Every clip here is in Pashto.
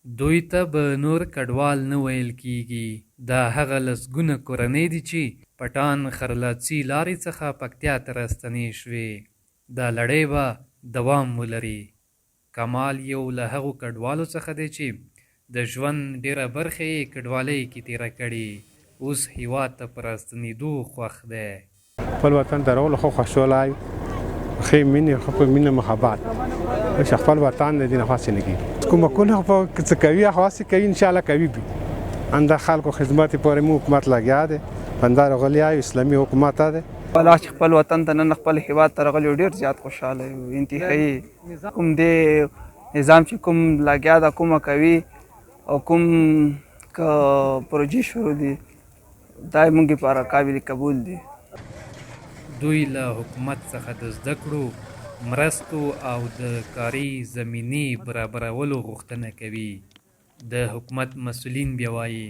دوی ته به نور کډوال نه ویل کېږي. دا هغه لسګونه کورنۍ دي چې پټان خرلاڅي لارې څخه پکتیا ته راستنې شوې. دا لړۍ به دوام ولري. کمال یو له هغو کډوالو څخه دی چې د ژوند ډېره برخه یې کډوالۍ کې تېره کړې، اوس هېواد ته په راستنېدو خوښ دی. خپل وطن ته راغلو ښه خوشحاله یو، ښې مینې، ښه په مینه محبت چې خپل وطن دی، دینه خاص نه کیږي. کومکونه خو څه کوي، خو هسې کوي، انشاءالله کوي به. همدا خلکو خدمت پورې مو حکومت لګیا دی، همدا راغلي یو اسلامي حکومت دی. الله چې خپل وطن ته نن خپل هیواد ته راغلی یو، ډېر زیات خوشحاله یو. انتهایي کوم دی نظام چې کوم لګیا ده، کومه کوي او کوم که پروژې شروع دي، دا موږ لپاره قابل قبول دي. دوی له حکومت څخه د زده کړو، مرستو او د کاري زمینې برابرولو غوښتنه کوي. د حکومت مسؤلین بیا وايي،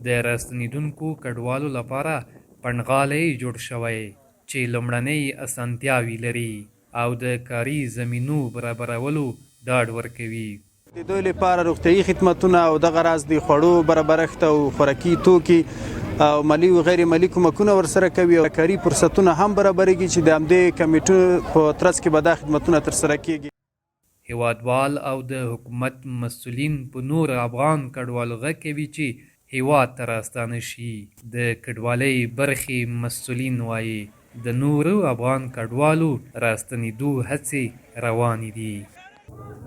د راستنېدونکو کډوالو لپاره پنډغالی جوړ شوی چې لومړنۍ اسانتیاوې لري او د کاري زمینو برابرولو ډاډ ورکوي. د دوی لپاره روغتیايي خدمتونه او دغه راز د خوړو برابرښت او خوراکي توکي او مالي او غیر مالي کومکونه ورسره کوي او کاري فرصتونه هم برابرېږي چې د همدې کمیټو په ترڅ کې به دا خدمتونه ترسره کېږي. هېوادوال او د حکومت مسؤلین په نورو افغان کډوالو غږ کوي چې هېواد ته راستانه شي. د کډوالۍ برخې مسؤلین وايي، د نورو افغان کډوالو راستنېدو هڅې روانې دي.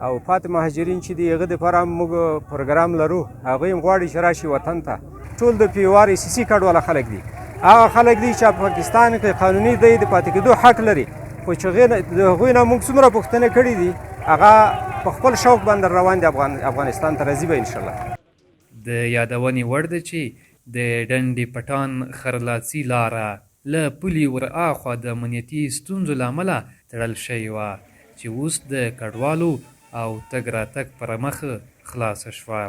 او پاتې مهاجرین چې دي، هغه دپاره هم موږ پروګرام لرو. هغوی هم غواړي چې راشي وطن ته. ټول د پي او آر ای سي سي کارډ والا خلک دي، هغه خلک دي چې پاکستان کې قانوني دی د پاتې کېدو حق لري، خو چې د هغوی نه موږ څومره پوښتنه کړې دي، هغه په خپل شوق باندې روان دي، افغانستان ته راځي به انشاءالله. د یادونې وړ ده چې د ډنډ پټان خرلاڅي لاره له پولې ور اخوا د امنیتي ستونزو له امله تړل شوې وه چې اوس د کډوالو او تګ راتګ پر مخ خلاصه شوه.